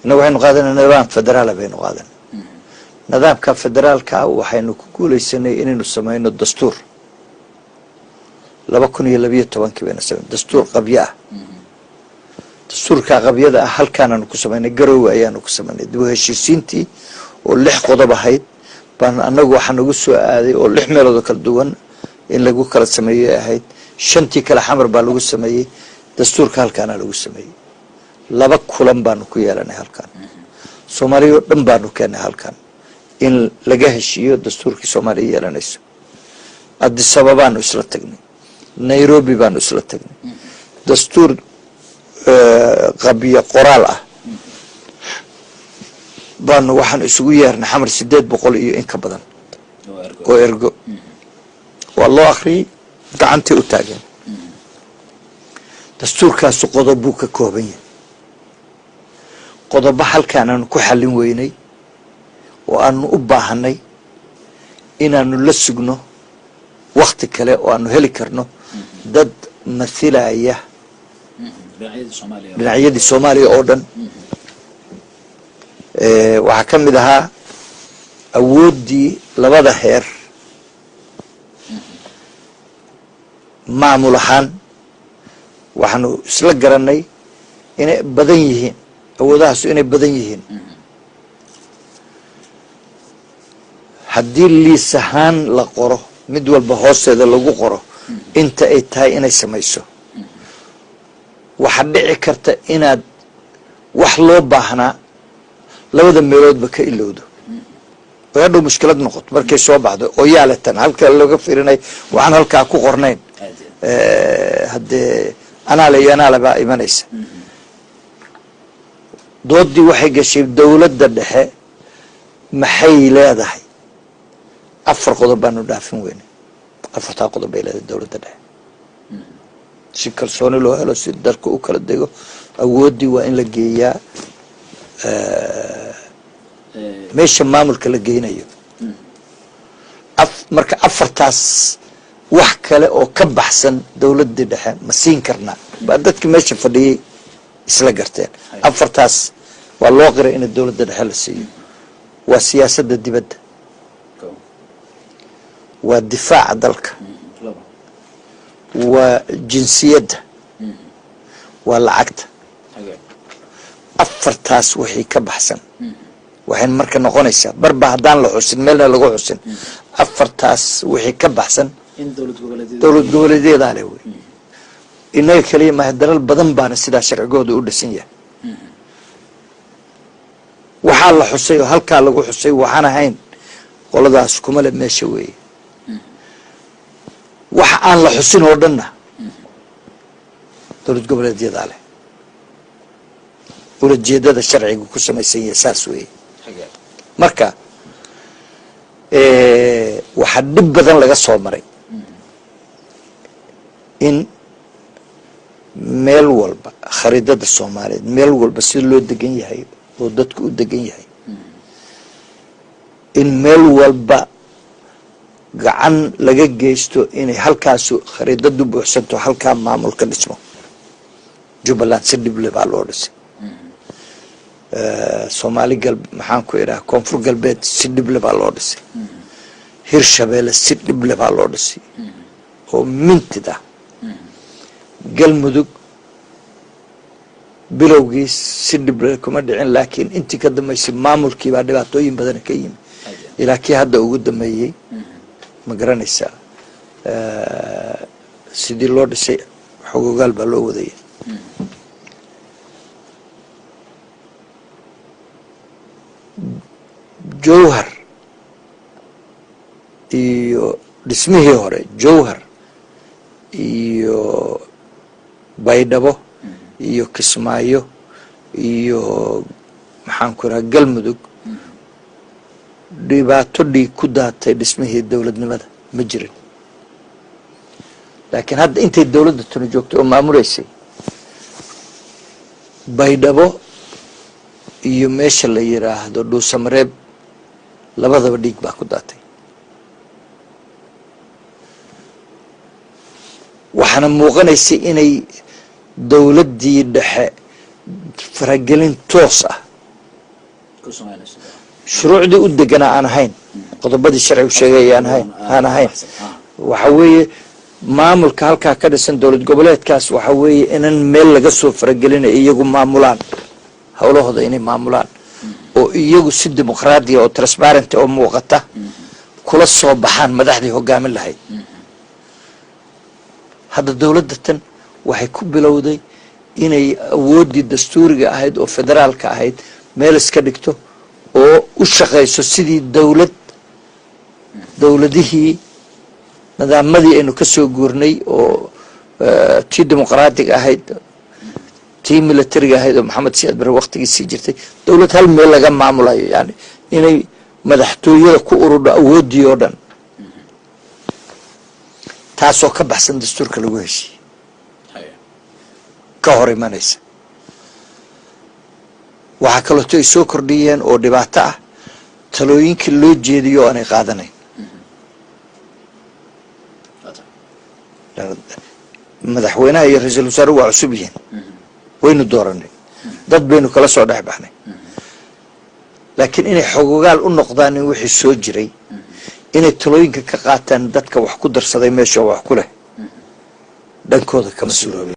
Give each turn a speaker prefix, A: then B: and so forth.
A: Innagu waxaynu qaadanay nidaam federaala baynu qaadanay. Nidaamka federaalka waxaynu ku guuleysanay inaynu samayno dastuur. 2012-kii baynu samaynay dastuur qabyo ah. Dastuurka qabyada ah halkaanaanu ku samaynay, Garowe ayaanu ku samaynay. Dib u heshiisiintii oo lix qodob ahayd baan anagu waxaa nagu soo aaday, oo lix meelood oo kala duwan in lagu kala sameeyey ahayd. Shantii kale Xamar baa lagu sameeyey. Dastuurka halkaana lagu sameeyey. Laba kulan baanu ku yeelanay halkan. Soomaaliya oo dhan baanu keenay halkan in laga heshiiyo dastuurkii Soomaaliya yeelanayso. Addis Ababaanu isla tagnay, Nairobi baanu isla tagnay. Dastuur qabyo qoraal ah baanu waxaanu isugu yeernay Xamar 800 iyo in ka badan oo ergo. Waa loo akriyey, gacantay u taageen. Dastuurkaasu qodob buu ka kooban yahay. Qodobo halkaan aanu ku xallin weynay oo aanu u baahanay inaanu la sugno wakti kale oo aanu heli karno dad mathilaya dhinacyadii Soomaaliya oo dhan. Waxaa ka mid ahaa awooddii labada heer maamul ahaan. Waxaanu isla garanay inay badan yihiin awoodahaasu, inay badan yihiin. Haddii liis ahaan la qoro, mid walba hoosteeda lagu qoro inta ay tahay inay samayso, waxaa dhici karta inaad wax loo baahnaa labada meeloodba ka ilowdo, oy hadhow mushkilad noqoto markay soo baxdo oo yaaletan halka looga firinay waxaan halkaa ku qornayn. Haddee anaale iyo anaale baa imanaysa. Doodii waxay gashay dowladda dhexe maxay leedahay? Afar qodob baanu dhaafin weynay. Afartaa qodob bay leedahay dowladda dhexe si kalsooni loo helo, si dalka u kala dego. Awooddii waa in la geeyaa meesha maamulka la geynayo. Marka afartaas wax kale oo ka baxsan dowladdii dhexe ma siin karnaa, baa dadki meesha fadhiyey isla garteen. Afartaas waa loo qiray in dowladda dhexe la siiyo. Waa siyaasadda dibadda, waa difaaca dalka, waa jinsiyadda, waa lacagta. Afartaas wixii ka baxsan waxay marka noqonaysaa barba haddaan la xusin, meelna lagu xusin, afartaas wixii ka baxsan dowlad goboleedyadaa leh wey. Inaga keliya maaha, dalal badan baana sidaa sharcigooda u dhisan yahay. Waxaa la xusay oo halkaa lagu xusay waxaan ahayn qoladaas kuma le meesha weeye. Waxa aan la xusin oo dhanna dowlad goboleedyadaa leh. Ulajeedada sharciga ku samaysan yahay saas weeye. Marka waxaa dhib badan laga soo maray in meel walba khariidada Soomaaliyeed, meel walba sida loo degan yahay oo dadku u degan yahay, in meel walba gacan laga geysto inay halkaasu khariidadu buuxsanto, halkaa maamul ka dhismo. Jubbaland si dhible baa loo dhisay. Soomaali gal, maxaan ku idhaha, Koonfur Galbeed si dhible baa loo dhisay. Hirshabeelle si dhible baa loo dhisay oo mintid ah. Galmudug bilowgii si dhible kuma dhicin, laakiin intii ka dambeysay maamulkii baa dhibaatooyin badan ka yimi ilaa kii hadda ugu dambeeyey. Ma garanaysaa, sidii loo dhisay xogogaal baa loo wadaya. Jowhar iyo dhismihii hore, Jowhar iyo Baydhabo iyo Kismaayo iyo, maxaan ku raha, Galmudug, dhibaato dhiig ku daatay dhismihii dowladnimada ma jirin. Laakiin hadda intay dowladda tuni joogtay oo maamuleysay, Baydhabo iyo meesha la yiraahdo Dhuusamareeb labadaba dhiig baa ku daatay. Waxaana muuqanaysay inay dowladdii dhexe faragelin toos ah
B: Ku samaynayso.
A: Shuruucdii u deganaa aan ahayn, qodobadii sharcigu sheegay aan ahayn. Waxa weeye maamulka halkaa ka dhisan, dowlad goboleedkaas, waxa weeye inan meel laga soo faragelinayo, iyagu maamulaan howlahooda, inay maamulaan oo iyagu si dimuqraadiya oo transparent oo muuqata kula soo baxaan madaxdii hogaamin lahayd. Hadda dowladda tan waxay ku bilowday inay awooddii dastuuriga ahayd oo federaalka ahayd meel iska dhigto oo u shaqayso sidii dowladihii nidaamadii aynu ka soo guurnay oo tii dimuqraadiga ahayd, tii militariga ahayd oo Maxamed Siyaad Bare waqtigiisii jirtay, dowlad hal meel laga maamulayo, yani inay madaxtooyada ku ururdho awooddii oo dhan, taasoo ka baxsan dastuurka lagu heshiiyey, ka hor imanaysa. Waxaa kaleeto ay soo kordhiyeen oo dhibaato ah talooyinkii loo jeediyo oo aanay qaadanayn. Madaxweynaha iyo ra-iisul wasaaruhu waa cusub yihiin, waynu dooranay, dad baynu kala soo dhex baxnay, laakiin inay xogogaal u noqdaan in wixii soo jiray, inay talooyinka ka qaataan dadka wax ku darsaday meesha, wax ku leh, dhankooda kama suuroobin.